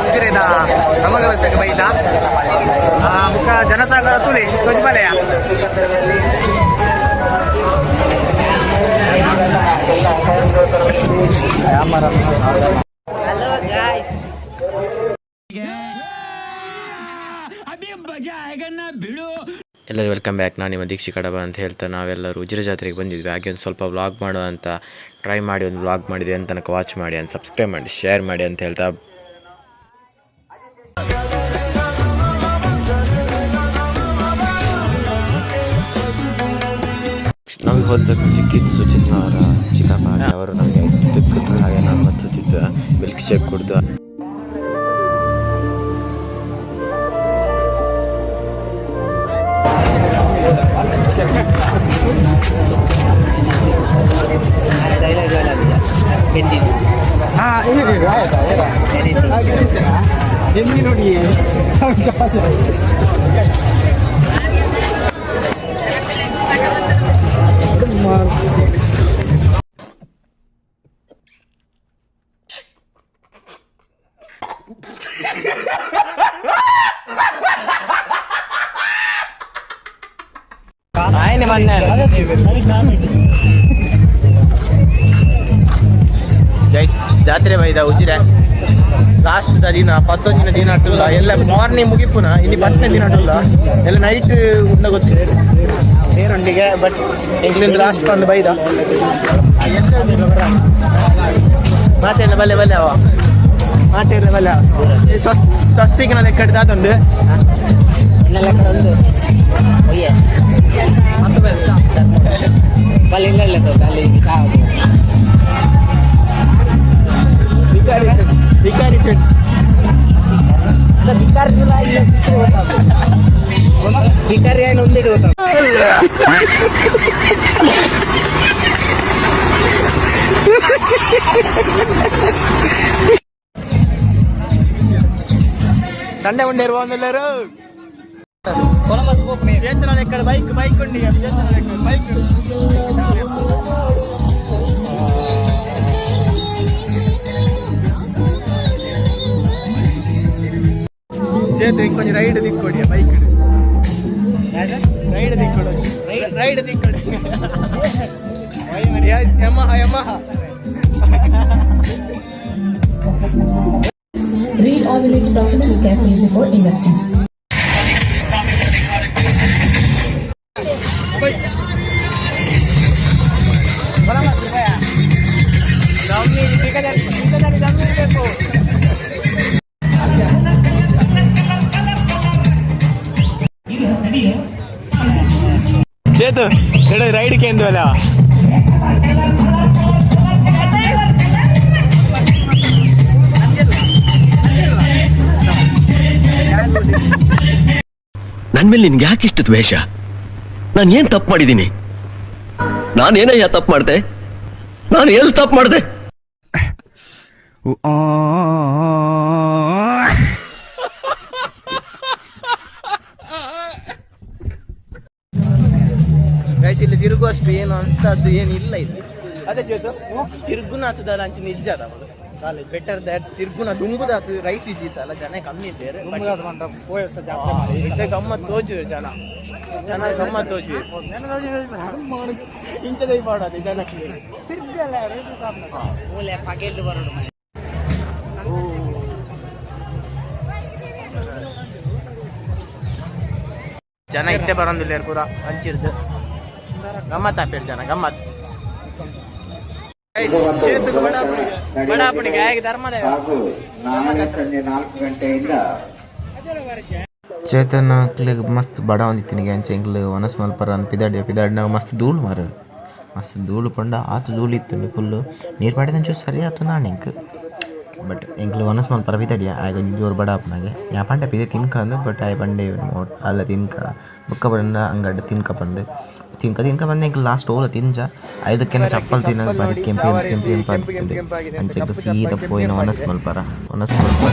ಉಜಿರೆದ ಬ್ರಹ್ಮಕಲಶಕ್ಕೆ ಬೈದ ಬುಕ್ಕ ಜನಸಾಗರ ತುಳಿ ಕೊಜ್ಬಲೆಯ. Hello guys. ಎಲ್ಲರೂ welcome back. ನಾನು ನಿಮ್ಮ ದೀಕ್ಷಿ ಕಡಬ ಅಂತ ಹೇಳ್ತಾ, ನಾವೆಲ್ಲರೂ ಉಜಿರೆ ಜಾತ್ರೆಗೆ ಬಂದಿದ್ವಿ. ಹಾಗೆ ಒಂದು ಸ್ವಲ್ಪ ವ್ಲಾಗ್ ಮಾಡುವ ಅಂತ ಟ್ರೈ ಮಾಡಿ ಒಂದು ವ್ಲಾಗ್ ಮಾಡಿದೆ ಅಂತ ತನಕ ವಾಚ್ ಮಾಡಿ ಅಂತ, ಸಬ್ಸ್ಕ್ರೈಬ್ ಮಾಡಿ, ಶೇರ್ ಮಾಡಿ ಅಂತ ಹೇಳ್ತಾ. ನಮಗೆ ಹೋದ ತಕ್ಷಣ ಸಿಕ್ಕಿದ್ದು ಸುಚಿತ್ನವರ ಚಿಕ್ಕಪ್ಪ. ಹಾಗೆ ಅವರು ನಮಗೆ ಐಸ್ ಕ್ರೀಮ್ ಕೊಟ್ಟರು. ಹಾಗೆ ನಾನು ಮತ್ತು ಸುಚಿತ್ ಮಿಲ್ಕ್ ಶೇಕ್ ಕುಡಿದು. ನೋಡಿ. ಗೈಸ್, ಜಾತ್ರೆ ಬೈದ ಉಜಿರೆ. ಲಾಸ್ಟ್ ದಿನ 11ನ ದಿನ ಅಟ್ಟುಲ್ಲ. ಎಲ್ಲ ಮಾರ್ನಿಂಗ್ ಮುಗಿಪುನ. ಇನ್ನು 10ನೇ ದಿನ ಅಟ್ಟುಲ್ಲ. ಎಲ್ಲ ನೈಟ್ ಉಂಡ ಗೊತ್ತಿದೆ ನೀರೊಂದಿಗೆ. ಬಟ್ ಎಂಗ್ಲಿಂದ ಲಾಸ್ಟ್ ಬಂದು ಬೈದ ಮಾತೆಲ್ಲ ಬಲ್ಲೆ ಬಲ್ಲೆ ಅವ ಮಾತೆಲ್ಲ ಬಲ್ಲೆ ಅವ. ಸ್ವಸ್ತಿಗೆ ನಾನು ಲೆಕ್ಕ ದಾತುಂಡು. ಎನ್ನೆಲ್ಲ ಕಡೆ ಒಂದು ಒಯ್ಯೆ ಬಲ್ಲಿ ಇಲ್ಲ ಇಲ್ಲ ಅಲ್ಲಿ ಕಾವು. ಬಿಕಾರಿ ಫ್ರೆಂಡ್ಸ್, ಬಿಕಾರಿ ಫ್ರೆಂಡ್ಸ್. ಅಲ್ಲ, ಬಿಕಾರಿ ಇಲ್ಲ ಇಲ್ಲ ಸಿಕ್ಕರೆ ಗೊತ್ತಾಗ ಬಿಕಾರಿ ಏನು ಒಂದಿಟ್ಟು ಗೊತ್ತಾಗ. ಸಂಡೆ ಉಂಡೆ ಇರುವ ಒಂದೆಲ್ಲರೂ ಚೇತನ ಲೆಕ್ಕಡ ಬೈಕ್ ಬೈಕ್ ಉಂಡಿ. ಚೇತನ ಲೆಕ್ಕಡ ಬೈಕ್. ಚೇತು, ಇಂಕೊಂಚ ರೈಡ್ ದಿಕ್ಕೊಡಿ ಬೈಕ್. ರೈಡ್ ದಿಕ್ಕೊಡು, ರೈಡ್ ದಿಕ್ಕೊಡು. Yamaha, Yamaha. Read all related documents carefully before investing. Chethu, ride ಕೇಂದ್ರಲ್ಲ. ನನ್ ಮೇಲೆ ನಿನ್ಗೆ ಯಾಕೆ ಇಷ್ಟು ದ್ವೇಷ? ನಾನು ಏನ್ ತಪ್ಪು ಮಾಡಿದ್ದೀನಿ? ನಾನೇನಯ್ಯ ತಪ್ಪು ಮಾಡ್ದೆ? ನಾನು ಎಲ್ಲಿ ತಪ್ಪು ಮಾಡ್ದೆ? ಗೈಸ್, ಇಲ್ಲಿ ತಿರುಗುವಷ್ಟು ಏನು ಅಂತದ್ದು ಏನಿಲ್ಲ ಇಲ್ಲಿ. ಅದೇ ಚೇತು, ತಿರುಗುನಾಥದ ಅಂಚಿನ ನಿಜ ಅದ ಕಾಲೇಜ್ ಬೆಟರ್ that. ತಿರುಗುನ ದುಂಬುದಾತು ರೈಸ್ ಇಜ್ಜಿ ಅಲ್ಲ, ಜನ ಕಮ್ಮಿ ಇದ್ದಾರೆ. ಇತ್ತೆ ಗಮ್ಮತ್ ತೋಜುವೆ ಜನ, ಜನ ಗಮ್ಮತ್ ತೋಜುವೆ. ಇಂಚದೈ ಮಾಡೋದು ಜನಕ್ಕೆ. ಮೂಲೆ ಪಗೆಲ್ಲು ಬರೋಡು ಮನೆ. ಜನ ಇತ್ತೆ ಬರೋದಿಲ್ಲ ಪೂರ ಅಂಚಿರ್ದು. ಗಮ್ಮತ್ ಆಪೇರು ಜನ ಗಮ್ಮತ್. ಸೇತುಕು ಬಡಾಪುಣಿಗೆ ಹೇಗೆ ಧರ್ಮದೇವ. ನಾಳೆ ಸಂಜೆ 4 ಗಂಟೆಯಿಂದ. ಚೇತನ ಅಕ್ಲೆಗ್ ಮಸ್ತ್ ಬಡ ಒಂದಿತ್ತಿನಿಗೆ. ಅಂಚೆ ಎಂಕ್ಲು ವನಸ್ ಮಲ್ಪರ ಅಂದ್ ಪಿದಾಡಿಯ. ಪಿದಾಡಿನಾಗ ಮಸ್ತ್ ಧೂಳು ಮಾರ, ಮಸ್ತ್ ಧೂಳು ಪಂಡ ಆತ್ ಧೂಳು ಇತ್ತುಂಡು. ಫುಲ್ಲು ನೀರು ಪಾಡಿದಂಚು ಸರಿ ಆತು ನಾಣ್ ಎಂಕ್. ಬಟ್ ಎಂಕ್ಲು ವನಸ್ ಮಲ್ಪರ ಪಿದಾಡಿಯ. ಆಯೆ ಒಂಜಿ ಜೋರು ಬಡ ಆಪುನಾಗೆ. ಯಾ ಪಂಡೆ ಪಿದೆ ತಿನ್ಕ ಅಂದ್. ಬಟ್ ಆಯೆ ಪಂಡೆ ಅಲ್ಲ ತಿನ್ಕ ಬೊಕ್ಕ ಪಂಡ ಅಂಗಡ್ ತಿನ್ಕ ಪಂಡ್. ತಿನ್ಕ ತಿನ್ಕ ಬಂದು ಎಂಕ್ಲು ಲಾಸ್ಟ್ ಓಲ ತಿಂಜ. ಐದಕ್ಕೆನ ಚಪ್ಪಲ್ ತಿನ್ನಗ ಬಾರಿ ಕೆಂಪು ಕೆಂಪು ಕೆಂಪು ಆದಿತ್ತುಂಡು. ಅಂಚ ಎಂಕ್ಲು ಸೀದ ಪೋಯಿನ ವನಸ್ ಮಲ್ಪರ. ವನಸ್ ಮಲ್ಪರ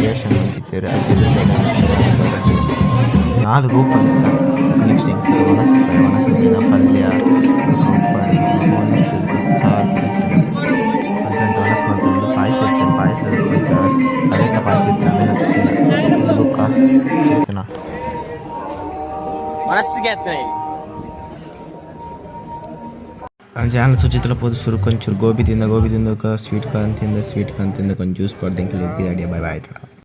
ದೇಶನ್ ಮಂತಿತ್ತೆರ್. ನಾಲ್ ರೂಪಲ್ ಇತ್ತ. ನೆಕ್ಸ್ಟ್ ಎಂಕ್ ಸೀದ ವನಸ್ ವನಸ್ ಪಲ್ಯ ಬೊಕ ಉಪ್ಪಡ್ ವನಸ್ ಸಾರ್ ಇತ್ತುಂಡು. ಅಂತೆಂತ ವನಸ್ ಮಲ್ತೊಂದು ಪಾಯಸ ಇತ್ತುಂಡು. ಪಾಯಸ. ಅವೆತ ಅವೆತ ಪಾಯಸ ಇತ್ತು, ಅವೆನ ತಿಂದು ಬೊಕ್ಕ ಚೇತನ. ಮನಸ್ಸಿಗೆ ಆತ್ನ. ಅಂಚ ಯಾನ್ ಸುಚಿತ್ರ ಪೋದು ಸುರುಕು ಒಂಚೂರು ಗೋಬಿ ತಿಂದ, ಗೋಬಿ ತಿಂದ ಸ್ವೀಟ್ ಕಾರ್ನ್ ತಿಂದ, ಸ್ವೀಟ್ ಕಾರ್ನ್ ತಿಂದ ಕೊಂಚ ಜ್ಯೂಸ್ ಪರ್ದು ಎಂಕ್ಲೆ ಪಿದಾಡಿಯ. Bye boy.